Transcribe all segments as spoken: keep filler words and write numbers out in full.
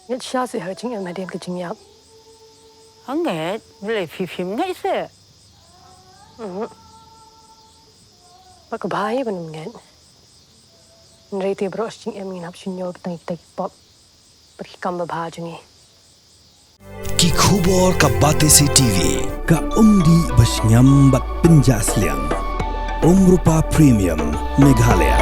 Ngeit sha sih ha ka jingim hadien ka jingïap. Ngeit, balei phi phim ngeit seh? Mhm. Ba ka bha hi ban ym ngeit. Hynrei te baroh shi jingim ngin hap shim ïa ki tang ki pop bad ki kam babha jong ngi. Ki khubor ka Batesi TV, ka umdih ba shngiam bad pynjah sliang. Umrupa Premium, Meghalaya.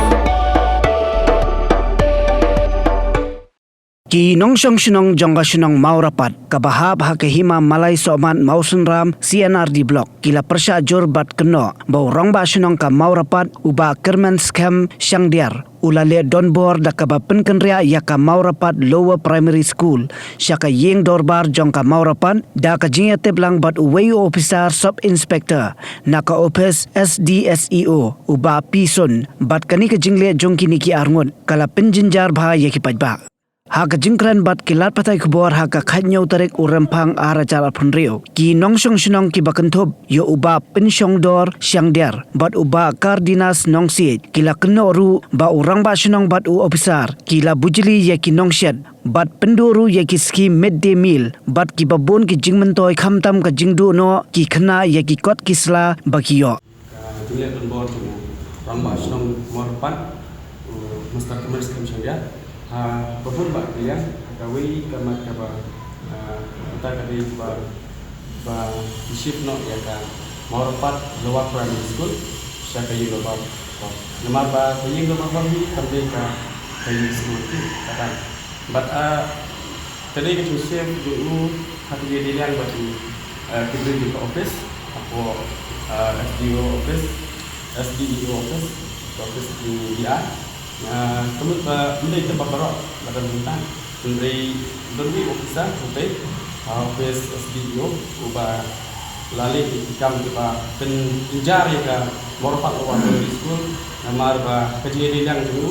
Ki nongshong shnong jong ka shnong Mawrapat, kaba hap ha ka Hima Malai Sohmat Mawsynram C and R D Block, ki la pyrshah jur bad kynnoh ba u Rangbah Shnong ka Mawrapat, u Bah Kyrmen Skhem Shangdiar, u la leh donbor da kaba pynkynriah ïa ka Mawrapat Lower Primary School sha ka ïing dorbar jong ka Mawrapat, da ka jingïatip lang bad uwei u ophisar Sub Inspector na ka ophis S D S E O, u Bah P Sun, bad kane ka jingleh jong kine ki arngut ka la pynjynjar bha ïa ki paidbah. Ha ka jingkren bad ki lad pathai khubor ha ka khathynñiew tarik u Rymphang ar hajar arphew hynriew, ki nongshong shnong kiba kynthup ïa u Bah Pynshongdor Shangdiar bad u Bah Cardenas Nongsiej, ki la kynnoh ruh ba u Rangbah Shnong bad u ophisar ki la bujli ïa ki nongshet bad pynduh ruh ïa ki skhim mid day meal bad kiba bun ki jingmyntoi, khamtam ka jingduh noh ki khynnah ïa ki kot ki sla ba ki ïoh. Ka jingleh donbor jong u Rangbah Shnong Mawrapat, u Mister Kyrmen Skhem Shangdiar, ha ba bun bah ki liang, ha kawei ka mat kaba, ah, kata ka dei ba, ba ki shift noh ïa ka Mawrapat Lower Primary School sha ka ïing dorbar. Namar ba ka ïing dorbar hi kam dei ka, ka ïing skul hi, kata. Bad, ah, ka dei ka jingshift jong u ha ka jingïadei liang bad u, ah, ki briew jong ka office, hapoh, ah, S D O office, S D E O office, ka office jong u D R. Ah, ka mut ba ym dei kaba baroh ba don bynta. Hynrei don uwei u officer utei ha office S D E O uba la leh ïa ki kam kiba pynjynjar ïa ka Mawrapat Lower Primary School, namar ba ka jingïadei liang jong u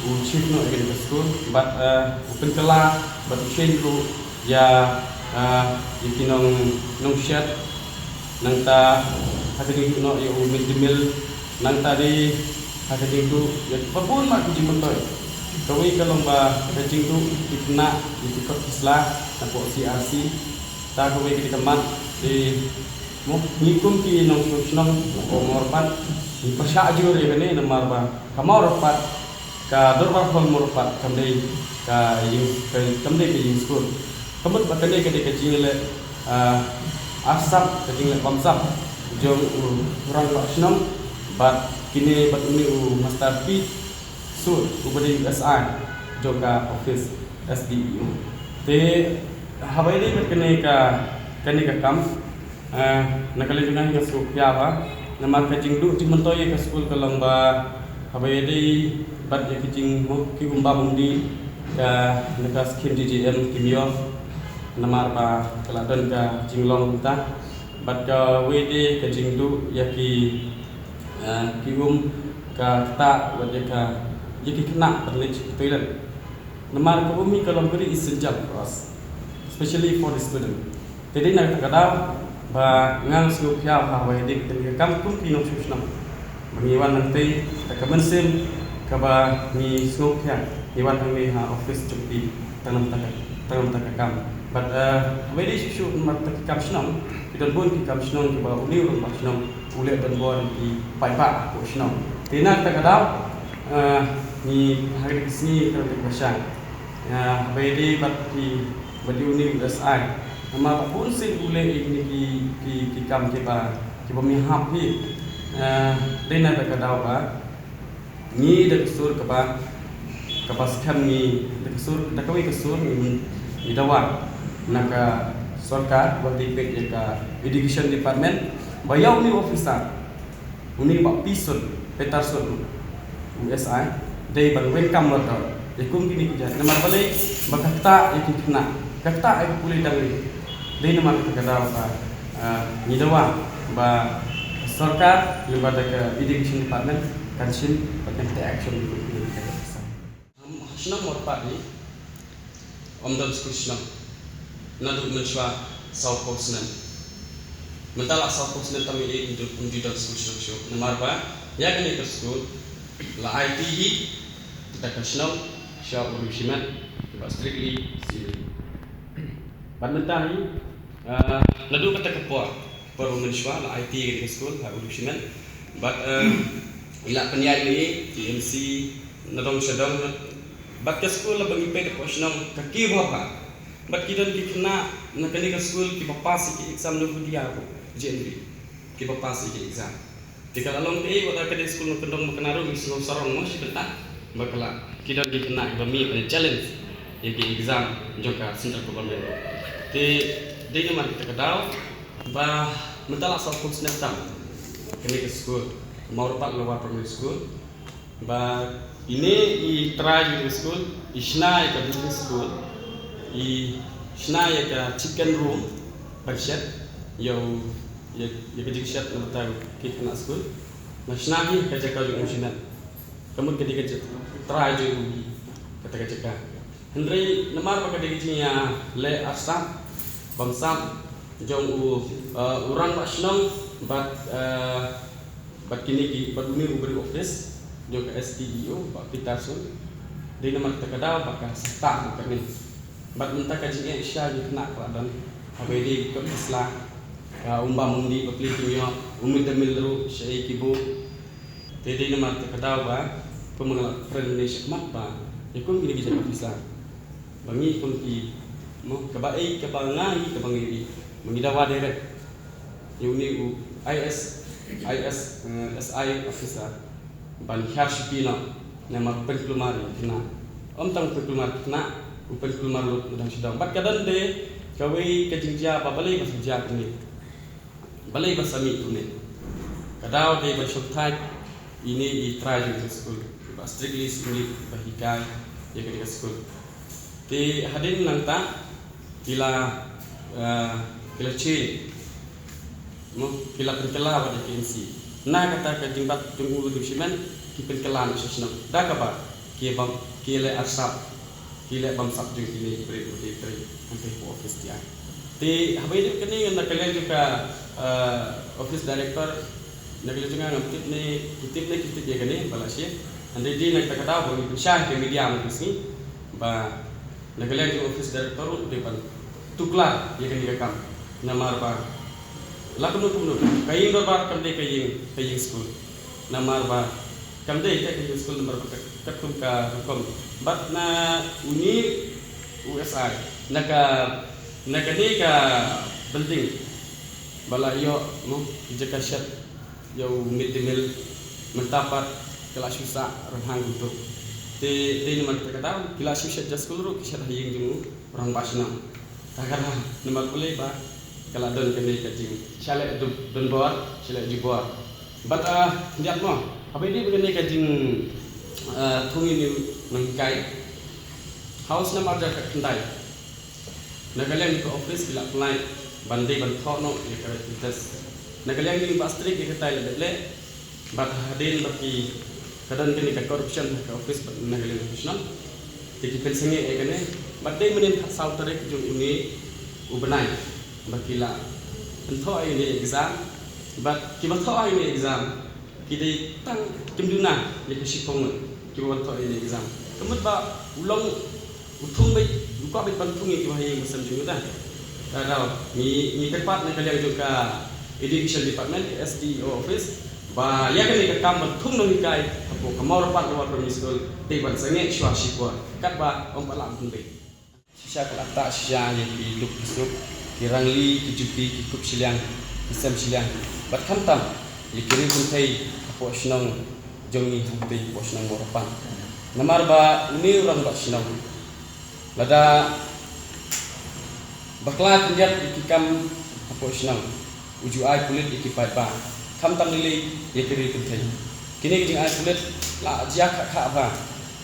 u shift noh ïa kane ka skul, bad, eh, u pynkylla, bad u shane ruh ïa, eh, ïa ki nong, nongshet, nangta ha ka jingduh noh ïa u mid day meal, nangta dei ha ka jingduh ïa ba bun bah ki jingmyntoi. Kawei ka long ba ka jingduh ki khynnah ïa ki kot ki sla napoh C R C. Ta kawei ka dei ka mat, dei mo, ngi kum ki nongshong shnong napoh Mawrapat ngi pyrshah jur ïa kane namar ba ka Mawrapat, ka Dorbar Hall Mawrapat kam dei ka ïing, ka, kam dei ka ïing skul. Ka mut ba kane ka dei ka jingleh, ah, arsap, ka jingleh bamsap jong u Rangbah Shnong bad kine bad une u Master P Sur uba dei u S I jong ka office S D E O. Te haba ïadei bad kane ka, kane ka kam, eh, na ka liang jong nga nga sngewkhia bha namar ka jingduh jingmyntoi ïa ka skul ka long ba haba ïadei bad ïa ki jing, ki um bam um dih ka, na ka skhim J J M kim ïoh namar ba ka la don ka jinglong kumta. Bad kawei de ka jingduh ïa ki, eh, ki um, ka ktah, bad ïa ka, ïa ki khynnah ban leit sha ki toilet. Namar ka um hi ka long very essential for us, especially for the student. Te dei na kata ka daw ba nga sngewkhia bha haba ïadei bad kane ka kam kum ki nongshong shnong. Ba ngi wan nangtei da ka mynsiem kaba ngi sngewkhia, ngi wan hangne ha office jong phi tang namar kata ka, tang namar kata ka kam. Bad, eh, haba ïadei shuh shuh namar kata ki kam shnong, ki don bun ki kam shnong kiba une u rangbah shnong u leh donbor ïa ki paidbah hapoh shnong. Te na kata ka daw, eh, ngi ha kine ki sngi kaba shai, eh, haba ïadei bad ki, bad une u S I, namar ba bun sien u leh ïa kine ki, ki, ki kam kiba, kiba mihap hi. Eh, dei na kata ka daw ba ngi da ka sur kaba, kaba skhem ngi, da ka sur, da kawei ka sur ngi, ngi dawa na ka sorkar ba dei peit ïa ka education department ba ïa une u officer, une Bah P Sun, Peter Sun, u S I, dei ban weng kam mardor ïa kum kine ki jait. Namar balei? Ba ka ktah ïa ki khynnah, ka ktah ïa ki pule dang ri. Dei namar kata ka daw ba, ah, ngi dawa ba sorkar lyngba da ka education department kan shim bad kan take action ïa kum kine ki jait. Shnong Mawrapat hi ym don skul shnong naduh mynshuwa sawphew snem. Mynta la sawphew snem tam ïa ym ju, ym ju don skul shnong shuh. Namar ba ïa kane ka skul la aiti hi da ka shnong sha u riewshimet, ba strictly sealed. Bad mynta hi, eh, naduh kata ka por, por mynshwa la aiti ka skul ha u Dushman. Bad, eh, i la pynïaid ni, T M C, na dong sha dong, bad ka skul la ba ngi peit hapoh shnong ka ki bha bha. Bad ki don ki khynnah na kane ka skul kiba pass ïa ki exam na India ko, J N V. Kiba pass ïa ki exam. Te ka la long te wat la ka dei skul nongkyndong ba kane ruh ngi sngewsarong mo shi bynta. Ba ka la ki don ki khynnah kiba mih ban challenge ïa ki exam jong ka central government. Te dei namar kata ka daw ba mynta la saw phew snem tam kane ka skul, Mawrapat Lower Primary School. Ba ine i trai jong ka skul, i shna ïa ka building school, i shna ïa ka chicken room ban shet ïa u, ïa, ïa ka jingshet na bynta ki khynnah skul. Na shna hi ka jaka jong u Shinan. Ka mut ka dei ka jaka trai jong u, kata ka jaka. Hynrei namar ba ka dei ka jingïaleh arsap bamsap jong u, eh, u rangbah shnong bad, eh, bad kine ki, bad une u briew office jong ka S D E O, Bah Peterson. Dei namar kata ka daw ba ka sah tah ka kane. Bad mynta ka jingeh sha ki khynnah ka la don. Haba ïadei ka pisa, ka um bam um dih ba plie kim ïoh, u mid-day meal ruh shaei ki buh. Te dei namar kata ka daw ba kum nga la kren ne shakhmat ba ïa kum kine ki jaka pisa ba ngi kum ki, mo, kaba ei kaba nga ïohi, kaba nga ïohi ba ngi dawa direct ïa une u I S, I S, eh, S I officer ban hiar shuki noh namar u pynkulmar ïa ki khynnah. Ym tang u pynkulmar ïa ki khynnah, u pynkulmar lut na dang sha dang. Bad ka don de kawei ka jingjia ba balei ba sa jia kumne. Balei ba sa mih kumne? Ka daw dei ban shongthait ine i trai jong ka skul ba strictly sngewbha ba hikai ïa kane ka skul. Te hadien nangta ki la, eh, ki la change, mo, ki la pynkylla bad ïa ka K M C. Na kata ka jingbat jong u Dushman ki pynkylla na sha shnong. Da kaba ki bam, ki leh arsap, ki leh bamsap jong kine ki briew ba ki trei hangtei hapoh office T I. Te haba ïadei kane na ka liang jong ka, eh, office director, na ka liang jong nga ngam tip ne ki tip ne ki tip ïa kane ba la shim. Hynrei dei na kata ka daw ba ngi pynshai ha ka media mynta ka sngi ba na ka liang jong office director ruh dei ban tuklar ïa kane ka kam. Namar ba la kumno kumno ka ïing dorbar kam dei ka ïing, ka ïing skul. Namar ba kam dei ka ïing skul namar ba ka, katkum ka rukom. Bad na une u S I na ka, na kane ka building ba la ïoh, mo, jaka shet ïa u mid-day meal, mynta pat ka la shu sah rynghang kumto. Te dei namar kata ka daw ki la shu shet ja skul ruh ki shet ha ïing jong u rangbah shnong. Ta ka daw namar balei ba ka la don kane ka jing shaleh dub, don bor shaleh jubor. Bad, ah, khyndiat mo, haba ïadei bad kane ka jing, ah, thung ïa une u nonghikai ha u snem ar hajar khatkhyndai. Na ka liang ka office ki la apply ban dei ban thoh noh ïa ka written test. Na ka liang jong ngi ba strict ïa katai la dep leh. Bad hadien ba ki, ka don kane ka corruption ha ka office bad na ka liang ka shnong. Te ki pynsangeh ïa kane bad dei mynnin khatsaw tarik jong une u bnai ba ki la pynthoh ïa une exam. Bad kiba thoh ïa une exam ki dei tang kim duna ïa ka shiphew ngut kiba wan thoh ïa une exam. Ka mut ba u long u thung beit, u kwah beit ban thung ïa kiba ha ïing ha sem jong u. Ta ka daw ngi, ngi kyrpad na ka liang jong ka Education Department, ka S D E O office, ba ïa kane ka kam ban thung nonghikai hapoh ka Mawrapat Lower Primary School dei ban sangeh shuwa shipor katba ym pat lah ban pynbeit. Shisha ka la tah shisha ïa ki duk ki suk, ki rangli, ki juti, ki kup shiliang, ki sem shiliang. Bad khamtam ïa ki riew kynthei hapoh shnong jong ngi, hangtei hapoh shnong Mawrapat. Namar ba une u rangbah shnong lada bakla khyndiat ïa ki kam hapoh shnong, u ju ai pulit ïa ki paidbah, khamtam lei lei ïa ki riew kynthei. Kine ki jingai pulit la jia kha kha bha.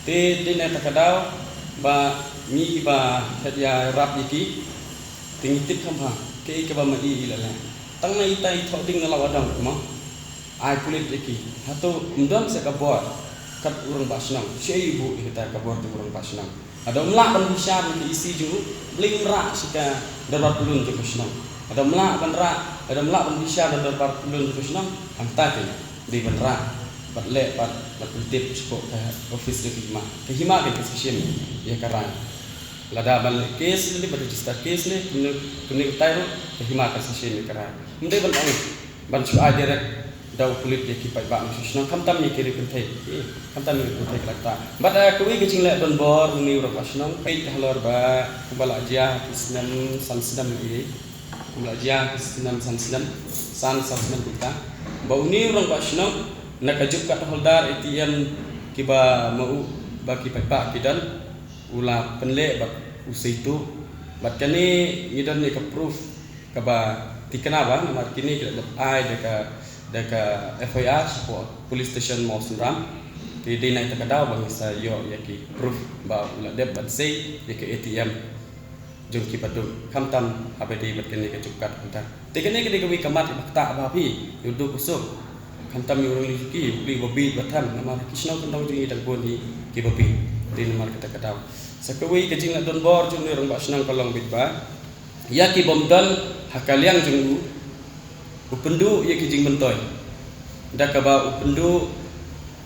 Te dei na kata ka daw ba ngi ba thet ïarap ïa ki, te ngi tip kham bha kaei kaba ma i i la leh. Tang na ita i thoh ding na Lawdong mo, ai pulit ïa ki. Hato ym don sa ka bor kat u rangbah shnong? Shaei u buh ïa kata ka bor jong u rangbah shnong? Lada ym lah ban bishar na ka E C jong u, balei ym rah sha ka dorbar pyllun jong ka shnong? Lada ym lah ban rah, lada ym lah ban bishar na dorbar pyllun jong ka shnong, hangta keiñ dei ban rah bad leh pat, bad pyntip shapoh ka office jong ka hima. Ka hima keiñ ka sa shim ïa ka rai. Lada ban leh case ne, ban register case ne, kumne kumne kumtai ruh ka hima kan sa shim ïa ka rai. Ym dei ban ong ban shu ai direct da u pulit ïa ki paidbah nongshong shnong, khamtam ïa ki riewkynthei. Khamtam ïa ki riewkynthei ka la ktah. Bad kawei ka jingleh donbor une u rangbah shnong, peit halor ba kumba la jia ki snem san snem ïa. Kumba la jia ki snem san snem, san san snem kumta, ba une u rangbah shnong na ka job card holder, A T M kiba ma u ba ki paidbah ki don, u la pynleh bad u sa ïathuh. Bad kane ngi don ïa ka proof kaba thikna ba namar kine ki la dep ai da ka, da ka F I R shapoh Police Station Mawsynram. Te dei na kata ka daw ba ngi sa ïoh ïa ki proof ba u la dep ban sei ïa ka A T M jong ki baduk, khamtam haba dei bad kane ka job card holder. Te kane ka dei kawei ka mat iba ktah ba phi, ïa u duk u suk. Khamtam ïa u ranglih ki, u ranglih ba bieit ba tham, namar ki shnong kyndong jong ngi dang bun hi kiba bieit. Dei namar kata ka daw. Sa kawei ka jingleh donbor jong une u rangbah shnong ka long beit ba ïa ki bym don ha ka liang jong u, u pynduh ïa ki jingmyntoi da kaba u pynduh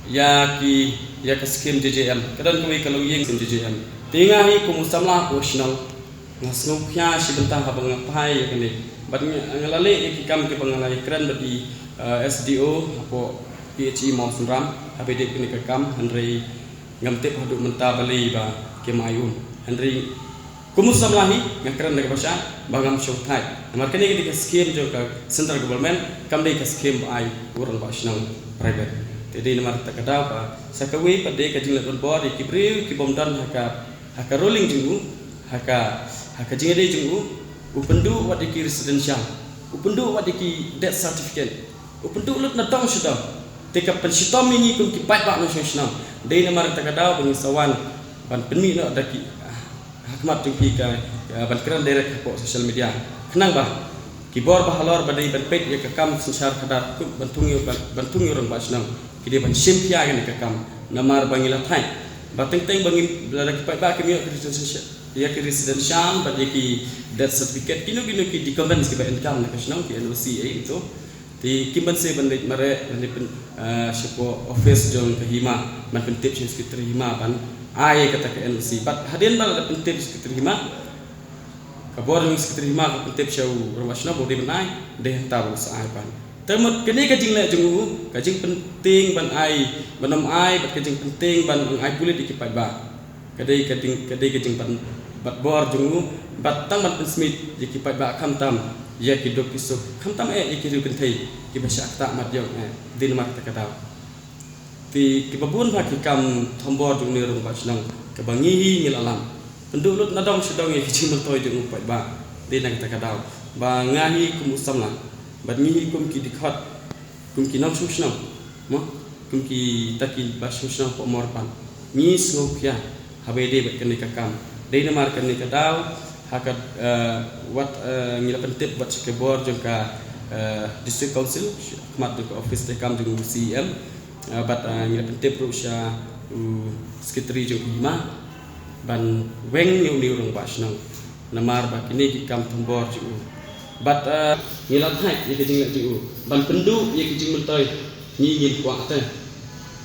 ïa ki, ïa ka skim J J M. Ka don kawei ka longïing skim J J M. Te nga hi kum u samla hapoh shnong, nga sngewkhia shi bynta haba nga phai ïa kane. Bad nga, nga la leh ïa ki kam kiba nga la ïakren bad i, eh, S D O hapoh P H E Mawsynram haba dei kane ka kam, hynrei ngam tip haduh mynta balei ba kim ai um. Hynrei kum u samla hi nga kren da kaba shai ba ngam shongthait. Namar kane ka dei ka skim jong ka central government, kam dei ka skim ba ai u rangbah shnong private. Te dei namar kata ka daw ba sa kawei pat dei ka jingleh donbor ïa ki briew ki bym don ha ka, ha ka ruling jong u, ha ka, ha ka jingïadei jong u, u pynduh wat ïa ki residential, u pynduh wat ïa ki death certificate, u pynduh lut na dong sha dong. Te ka pynshitom ïa ngi kum ki paidbah nongshong shnong. Dei namar kata ka daw ba ngi sa wan ban pynmih noh da ki, ah, ha khmat jong phi ka, ka ban kren direct hapoh social media. Khnang ba ki bor ba halor ba dei ban peit ïa ka kam synshar khadar, ban thung ïa, ban, ban thung ïa u rangbah shnong, ki dei ban shim khia ïa kane ka kam. Namar ba ngi la thait ba teng teng ba ngi, lada ki paidbah kim ïoh ki residential, ïa ki residential bad ïa ki death certificate, kino kino ki documents kiba donkam na ka shnong, ki N O C ei to. Te kim banse ban leit mareh, ban leit pyn, eh, shapoh office jong ka hima, ban pyntip sha u secretary hima ban ai kata ka N O C. Bad hadien ba la pyntip sha u secretary hima, ka bor jong u secretary hima ka pyntip sha u rangbah shnong ba u dei ban ai, dei hangta ba u sa ai pat. Te mut kane ka jingleh jong u, ka jingpyntieng ban ai, ban ym ai, bad ka jingpyntieng ban ym ai pulit ïa ki paidbah, ka dei, ka dei, ka dei ka jingbat, bat bor jong u, bad tang ban pynsmit ïa ki paidbah, khamtam ïa ki duk ki suk, khamtam eh ïa ki riewkynthei kiba shah ktah mat ïong eh. Dei namar kata ka daw. Te kiba bun bha ki kam thombor jong une u rangbah shnong kaba ngi hi ngi la lam. Pynduh lut na dong sha dong ïa ki jingmyntoi jong u paidbah. Dei na kata ka daw ba nga hi kum u samla bad ngi hi kum ki dkhot, kum ki nongshong shnong, mo, kum kita kiba shong shnong hapoh Mawryngkneng, ngi sngewkhia haba ïadei bad kane ka kam. Dei namar kane ka daw ha ka, eh, wat, eh, ngi la pyntip wat sha ka bor jong ka, eh, District Council, khmat jong ka office treikam jong u C E M, eh, bad, eh, ngi la pyntip ruh sha u secretary jong ka hima ban weng ïa une u rangbah shnong. Namar ba kine ki kam thombor jong u. Bad, eh, ngi la thait ïa ka jingleh jong u ban pynduh ïa ki jingmyntoi, ngi ngim kwah te.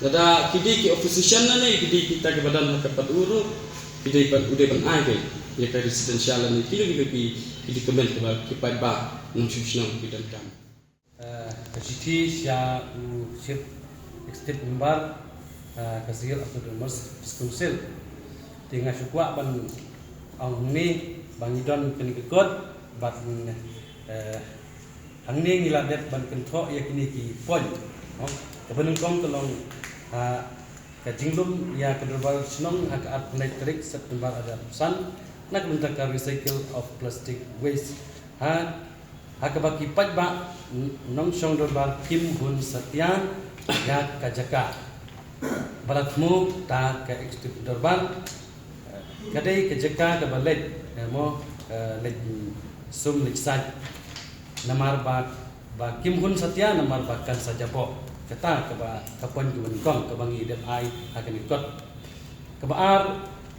Lada ki dei ki opposition lane ki dei kita kiba don ha ka pat u ruh, ki dei ban, u dei ban ai beit ïa ka residential lane kino kino ki, ki document kiba ki paidbah nongshong shnong ki donkam. Eh, ka shithi sha u Chief Executive Member, eh, ka Sir Autonomous District Council. Te nga shu kwah ban ong hangne ba ngi don kane ka kot bad, eh, hangne ngi la dep ban kynthoh ïa kine ki point. Kaba nyngkong ka long, eh, ka jinglum ïa ka dorbar shnong ha ka arphew lai tarik September arhajar arphew san na ka bynta ka recycle of plastic waste. Ha Ha kaba ki paidbah nongshong dorbar kim hun satia ïa ka jaka ba la thmu da ka executive dorbar, ka dei ka jaka kaba leit, eh, mo, eh, leit sum leit sait namar ba, ba kim hun satia namar ba kan sa jaboh. Kata kaba ka point kaba nyngkong kaba ngi dep ai ha kane ka kot. Kaba ar,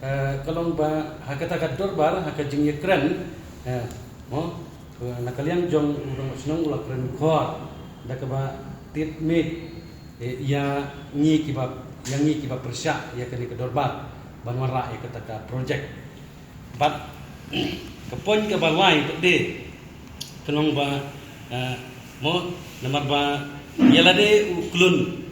eh, ka long ba ha kata ka dorbar, ha ka jingïakren, eh, mo, eh, na ka liang jong u rangbah shnong u la kren khor da kaba tied miet, eh, ïa ngi kiba, ïa ngi kiba pyrshah ïa kane ka dorbar ban wanrah ïa kata ka project. Pat ka point kaba lai pat de ka long ba, eh, mo namar ba ïa lade u klun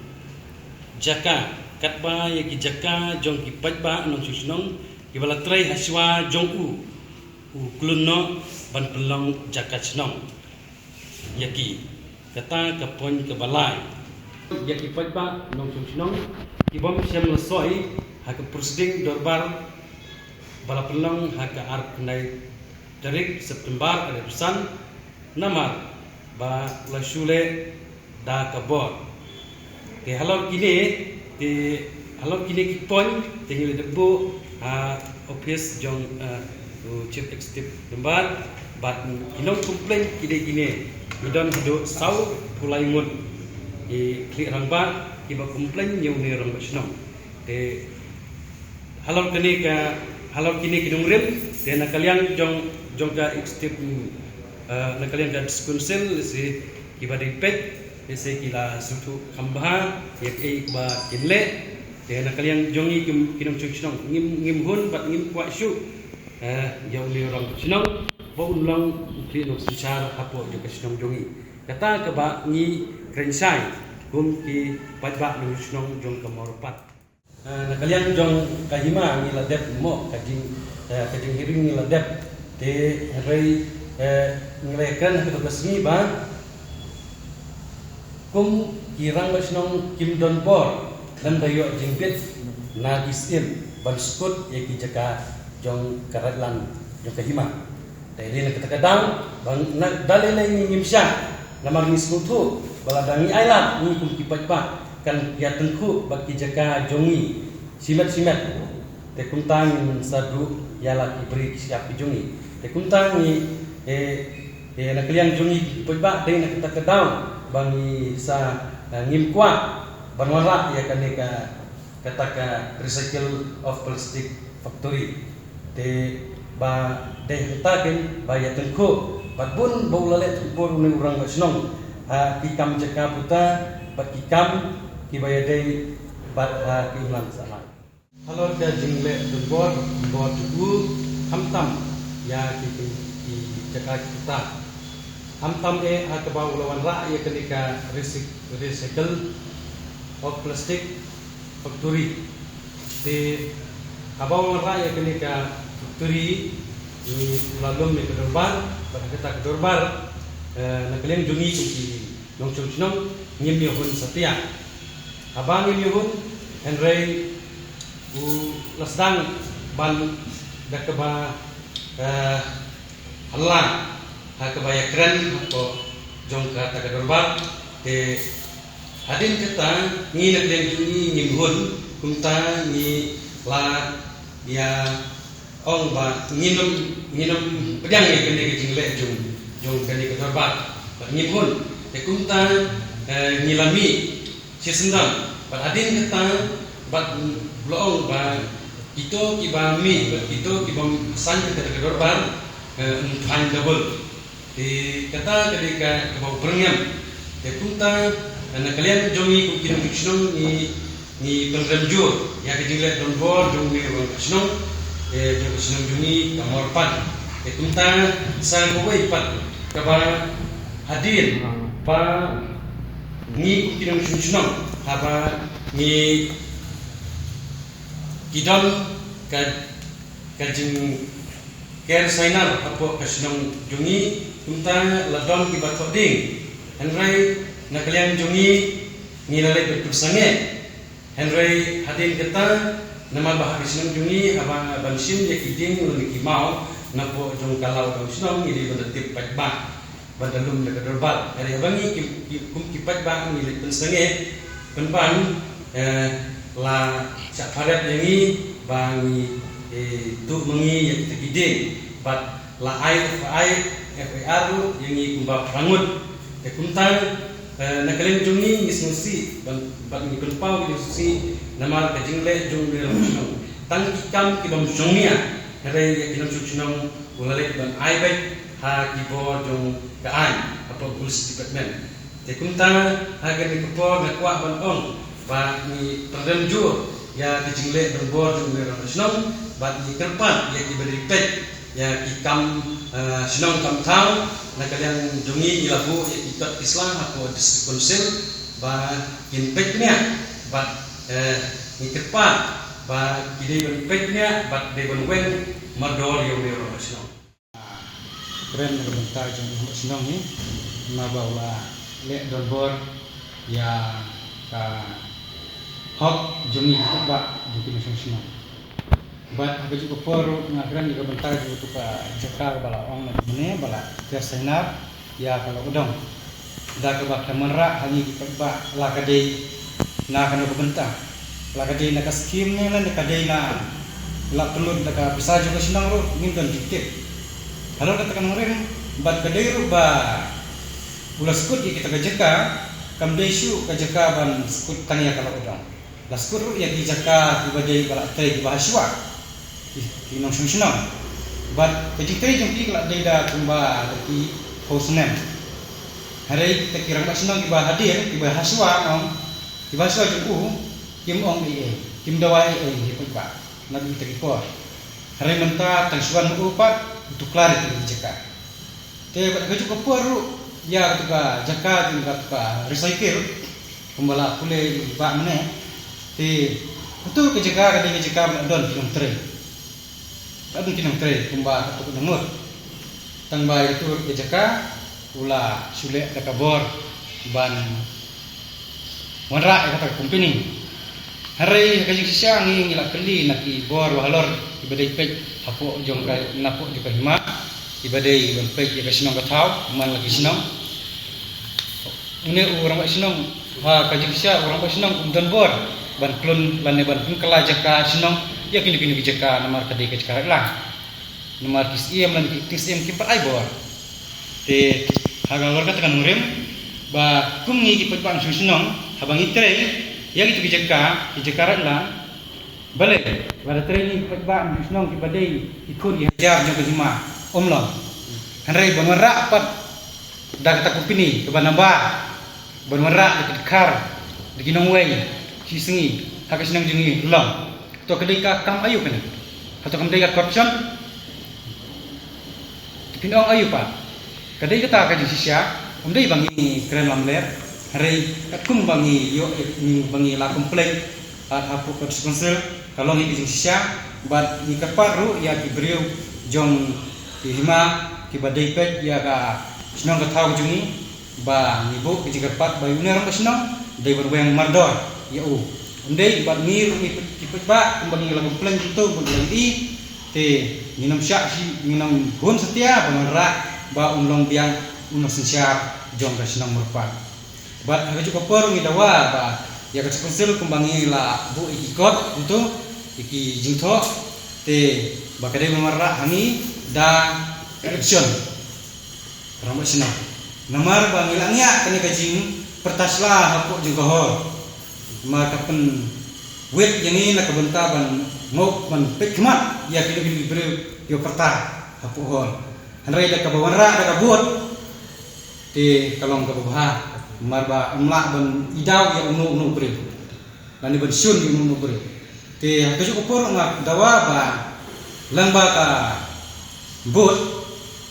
jaka katba ïa ki jaka jong ki paidbah nongshong shnong kiba la trei ha shuwa jong u, u klun noh ban pynlong jaka shnong ïa ki. Kata ka point kaba lai. Ïa ki paidbah nongshong shnong ki bym shym la soi ha ka proceeding dorbar ba la pynlong ha ka arphew khyndai tarik September arphew san namar ba la shu leh da ka bor. Te halor kine, te halor kine ki point te ngi la dep buh ha office jong, eh, u chief executive member bad ki nong complain ki dei kine, ngi don haduh saw phew lai ngut ki khlieh rangbah kiba complain ïa une u rangbah shnong. Te halor kane ka, halor kine ki nongrim te na ka liang jong, jong ka executive, eh, na ka liang ka district council, lehse kiba dei peit, lehse ki la sngewthuh kham bha ïa kaei ba kin leh. Te na ka liang jong ngi ki, ki nongshong shnong ngim, ngim hun bad ngim kwah shuh, eh, ïa une u rangbah shnong ba un long u khlieh nongsynshar hapoh jong ka shnong jong ngi. Kata kaba ngi kren shai kum ki paidbah nongshong shnong jong ka Mawryngkat. Eh, na ka liang jong ka hima ngi la dep mo ka jing, eh, ka jinghearing ngi la dep. Te hynrei, eh, ngi la kren ha kato ka sngi ba kum ki rangbah shnong kim don bor lem da ïoh jingbit na ki syiem ban skud ïa ki jaka jong ka raitlang jong ka hima. Te dei na kata ka daw ba na da lei lei ngi ngim shah namar ngi sngewthuh ba lada ngi ailad ngi kum ki paidbah kan ïatyngkhuh bad ki jaka jong ngi shimet shimet. Te kumta ngin sa duh ïa la ki bri ki shyiap ki jong ngi. Te kumta ngi, eh, eh, na ka liang jong ngi ki paidbah dei na kata ka daw ba ngi sa, eh, ngim kwah ban wanrah ïa kane ka, kata ka recycle of plastic factory. Te ba dei hangta kin ba ïatyngkhuh bad bun ba u la leh tuh bor une u rangbah shnong ha ki kam jaka puta bad ki kam kiba ïadei bad ha ki imlang sahlang. Halor ka jingleh donbor, bor jong u, khamtam ïa ki, ki, ki jaka ki puta, khamtam eh ha kaba u la wanrah ïa kane ka recy-, recycle of plastic factory. Te haba u la wanrah ïa kane ka factory, ngi la lum ïa ka dorbar, bad ha kata ka dorbar, eh, na ka liang jong ngi kum ki nongshong shnong ngim ïoh hun satia. Haba ngim ïoh hun, hynrei u la sdang ban da kaba, eh, halla ha kaba ïakren hapoh jong kata ka dorbar. Te hadien kata ngi na ka liang jong ngi ngim hun, kumta ngi la ïa ong ba ngin ym, ngin ym pdiang ïa kane ka jingleh jong, jong kane ka dorbar. Bad ngim hun. Te kumta, eh, ngi la mih shisyndon. Bad hadien kata, bad la ong ba kito kiba mih, bad kito kiba saiñ ïa kata ka dorbar, eh, yn fine double. Te kata ka dei ka, kaba u pyrngem. Te kumta, eh, na ka liang jong ngi kum ki nongshong shnong ngi, ngi pynrem jur ïa ka jingleh donbor jong une u rangbah shnong, eh, jong ka shnong jong ngi ka Mawryngkat. Te kumta sa kawei pat kaba hadien ba ngi kum ki nongshong shnong haba ngi, ki don ka, ka jing ker sainar hapoh ka shnong jong ngi, kumta la don kiba thoh ding. Hynrei na ka liang jong ngi ngi la leit ban pynsangeh. Hynrei hadien kata namar ba ha ka shnong jong ngi haba ban shim ïa ki dieng lane ki maw napoh jong ka law dong shnong ngi dei ban da tip paidbah ban da lum da ka dorbar. Hynrei haba ngi ki, ki, kum ki paidbah ngi leit pynsangeh pynban, eh, la shah pharep ïa ngi ba ngi, eh, tuh ma ngi ïa kita ki dieng bad la ai F I R, F I R ruh ïa ngi kumba phra ngut. Te kumta, eh, na ka liang jong ngi ngi sngewsih ban, bad ngi pynpaw ngi sngewsih namar ka jingleh jong ngi rangbah shnong. Tang ki kam ki bym shongnia, hynrei ïa ki nongshong shnong u la leit ban ai beit ha ki bor jong ka aiñ hapoh Police Department. Te kumta ha kane ka por nga kwah ban ong ba ngi pynrem jur ïa ka jingleh donbor jong une u rangbah shnong, Bad ngi kyrpad ïa kiba dei peit ïa ki kam, eh, shnong kam thaw, na ka liang jong ngi ngi la buh ïa ki kot ki sla hapoh District Council ba kin peit bniah bad, eh, ngi kyrpad ba ki dei ban peit bniah bad dei ban weng mardor ïa u rangbah shnong. Kren na ka bynta jong u rangbah shnong hi, namar ba u la leh donbor ïa ka hok jong ngi ki paidbah jong ki nongshong shnong. Bad ha kajuh ka por ruh nga kren ïa ka bynta jong katu ka jaka kaba la ong mynne ba la ker sainar ïa ka Lok Udong. Da kaba khlem wanrah ha ngi ki paidbah la ka dei na kano ka bynta, la ka dei na ka skim ne la ka dei na la pynlut da ka pisa jong ka shnong ruh ngim don jingtip. Halor kata ka nongrim bad ka dei ruh ba u la skud ïa kita ka jaka, kam dei shuh ka jaka ban skud tang ïa ka Lok Udong. La skud ruh ïa ki jaka kiba dei ba la trei kiba ha shuwa. Ki, ki nongshong shnong. Bad ka jingtrei jong ki ka la dei da kumba da ki phew snem. Hynrei kita ki rangbah shnong kiba hadien kiba ha shuwa ong, kiba ha shuwa jong u, kim ong ei ei, kim dawa ei ei ïa ki paidbah na kita ki por. Hynrei mynta tang shuwa u pat u tuklar ïa ki jaka. Te bad ka juh ka por ruh ïa katu ka jaka jong katu ka recycle kumba la pule i bah mynne. Te katu ka jaka ka dei ka jaka ba la don ki nongtrei. La don ki nongtrei kumba katu ka nongbud. Tang ba ïa katu ka jaka u la shu leh da ka bor ban wanrah ïa kata ka company. Hynrei ha ka jingshisha ngi ngi la kylli na ki bor ba halor kiba dei peit hapoh jong ka, napoh jong ka hima, kiba dei ban peit ïa ka shnong ka thaw man la ki shnong. Une u rangbah shnong, ha ka jingshisha u rangbah shnong um don bor ban khlun lane ban pynkylla jaka shnong ïa kino kino ki jaka namar ka dei ka jaka raitlang. Namar ki siem lane ki acting siem kim pat ai bor. Te ha ka lor kata ka nongrim ba kum ngi ki paidbah nongshong shnong haba ngi trei ïa kitu ki jaka, ki jaka raitlang. Balei? Ba da trei ngi ki paidbah nongshong shnong kiba dei ki khun ki hajar jong ka hima, um long. Hynrei ban wanrah pat da kata company kaba nabar, ban wanrah da ki dkhar, da ki nongwei shi sngi ha ka shnong jong ngi, long. To ka dei ka kam aïu kane? Hato kam dei ka corruption? Te phin ong aïu pat? Ka dei kata ka jingshisha, ym dei ba ngi kren lamler. Hynrei katkum ba ngi ïoh, ba ngi la complain ha, hapoh ka District Council, ka long hi ka jingshisha. Bad ngi kyrpad ruh ïa ki briew jong ki hima kiba dei peit ïa ka shnong ka thaw ka jong ngi, ba ngi buh ka jingkyrpad ba une u rangbah shnong dei ban weng mardor ïa u. Ym dei bad ngi ruh ngi peit, ki paidbah kumba ngi la complain kumto, kumba ngi la ïohi, te ngin ym shah shi, ngin ym hun satia ban wanrah ba un long biang, un long synshar jong ka shnong Murpat. Bad ha kajuh ka por ngi dawa ba ïa ka District Council kumba ngi la buh ïa ki kot kumto, ïa ki jingthoh, te ba ka dei ban wanrah ha ngi da election. Rangbah shnong. Namar ba ngi la ngiah kane ka jingpyrta sla hapoh jong ka hall. Namar ka pynwit ïa ngi na ka bynta ban ngop ban peit khmat ïa kino kino ki briew kiba pyrta hapoh hall. Hynrei da kaba wanrah da ka vote te ka long kaba bha. Namar ba ym lah ban i daw ïa uno uno u briew. Lane ban shun ïa uno uno u briew. Te ha kajuh ka por nga dawa ba lada ba ka vote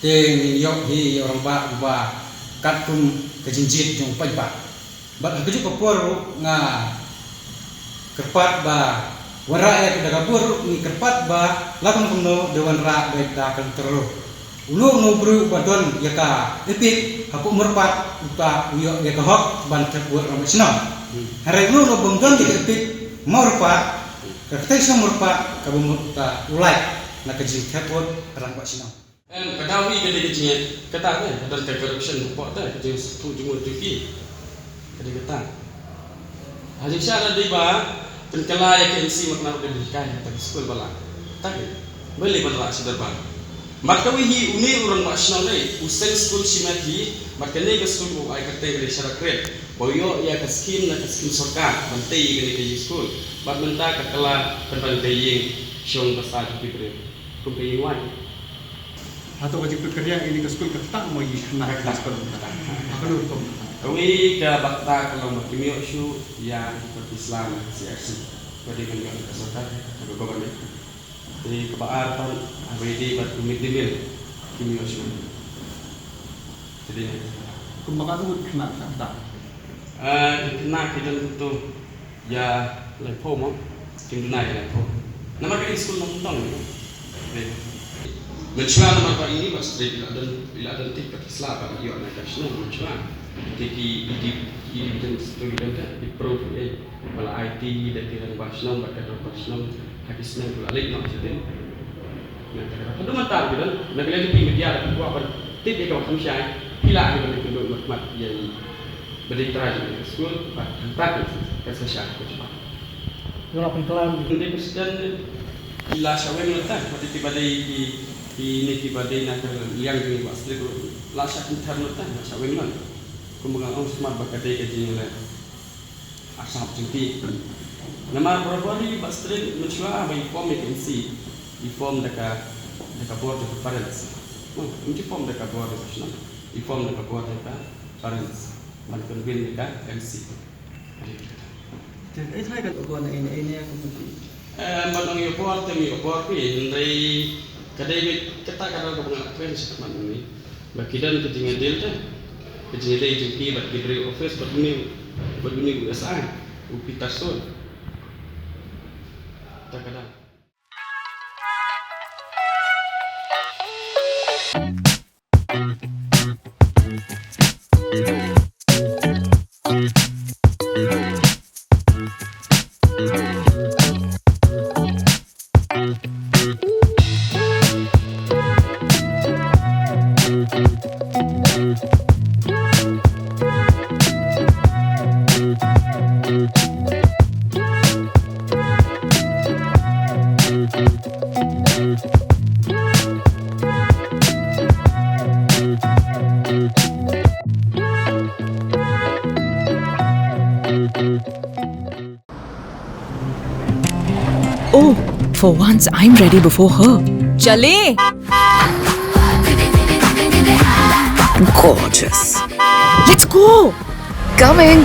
te ngin ïoh hi ïa u rangbah uba katkum ka jingjied jong u paidbah. Bad ha kajuh ka por ruh nga kyrpad ba wanrah ïa ka da ka vote ruh ngi kyrpad ba la kumno kumno da wanrah ba da ka lynter ruh. Uno uno u briew uba don ïa ka EPIC hapoh Murpat uta u ïoh ïa ka hok ban thep vote rangbah shnong. Hmm. Hynrei uno uno bym don ïa ka EPIC Murpat, ka kyrteng shnong Murpat kaba mut uta u lait na ka jingthep vote rangbah shnong. Em, ka daw hi ka dei ka jingeh, kata ka don ka corruption hapoh te, ka jingsngewthuh jingmut jong ki. Ka dei kata. Ha jingshisha la dei ba pynkylla ïa ka M C Makna Rud Dei Kai ha ka skul ba la. Ta ka dei. Balei ban rah shi dorbar? Bad kawei hi une u rangbah shnong dei u seng skul shimet hi, bad kane ka skul u ai kyrteng ka dei Sharakret. Ba u ïoh ïa ka skim na ka skim sorkar ban tei ïa kane ka ïing skul. Bad mynta ka kylla pynban ka ïing shong basa jong ki briew. Kum ka ïing waiñ. Hato ka jingpynkhreh ïa kane ka skul ka ktah mo ïa kane ka skul ka ktah? Ha kano ka rukom? Kawei kaba ktah ka long ba kim ïoh shuh ïa ki kot ki sla na ka C R C. Ba dei ban ïoh na ka sorkar, na ka government. Te kaba ar pat, haba ïadei bad u mid day meal, kim ïoh shuh. Te dei na. Kumba ka tu khynnah kata. Ah, khynnah ki don kumto ïa laiphew mo. Kim duna ïa laiphew. Namar ka skul nongtong. Dei. Mynshuwa namar ba ine i Bah Stret i la don, i la don tip ka sla ba ïoh na ka shnong mynshuwa. Te ki, i dei, i dei don, to i don ka, i proof ïa. Ba la aiti da ki rangbah shnong bad ka dorbar shnong ha ki snem ba la leit noh shatei. Na ka daw haduh mynta ki don na ka liang jong phi media, da phi kwah ban tip ïa kaba kham shai, phi lah ban ïakynduh markhmat ïa i ba dei trai jong ka skul bad hangta kan sa shah ka jubab. Ïa la pynkylla. Ynda president i la shah weng mynta, bad ki ba dei ki, kine ki ba dei na ka liang jong i Bah Stret la shah kynthar mynta, la shah weng mynta. Kumba nga ong smat ba ka dei ka jingïaleh. Asap jingti. Namar barabor i Bah Stret mynshuwa ba i form ïa ka M C, i form da ka, da ka bor jong ka parents. Hmm, ym ju form da ka bor jong ka shnong. I form da ka bor jong ka parents. Ban convene ïa ka M C. Te ai thai ka bor na ine ine ka M C. Eh, ban ong ïa bor te ïa bor phi, hynrei ka dei kata ka daw kaba nga la kren shakhmat mynne. Ba ki don ka jingïadei te, ka jingïadei jong ki bad ki briew office bad une, bad une u S I, u Peterson. Ta ka dang. Oh, for once I'm ready before her. चले। Gorgeous. Let's go. Coming.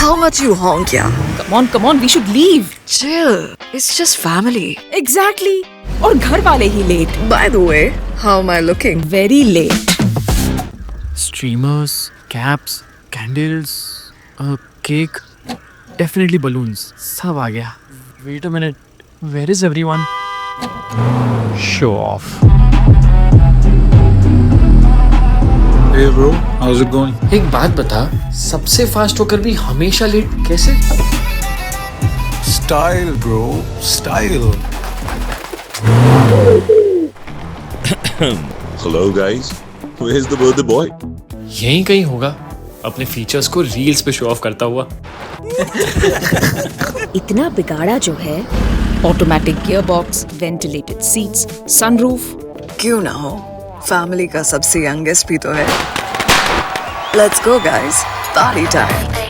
How much you honk, yeah? Come on, come on, we should leave. Chill. It's just family. Exactly. और घर वाले ही late. By the way, how am I looking? Very late. Streamers, caps, candles, a cake, definitely balloons. सब आ गया. Wait a minute. Where is everyone? Show off. Hey bro, how's it going? एक बात बता, सबसे फास्ट होकर भी हमेशा लेट कैसे? Style bro, style. Hello guys, where's the birthday boy? यहीं कहीं होगा, अपने फीचर्स को रील्स पे शो ऑफ करता हुआ. इतना बिगाड़ा जो है. Automatic gearbox, ventilated seats, sunroof. क्यों ना हो, फैमिली का सबसे यंगेस्ट भी तो है. Let's go guys, party time.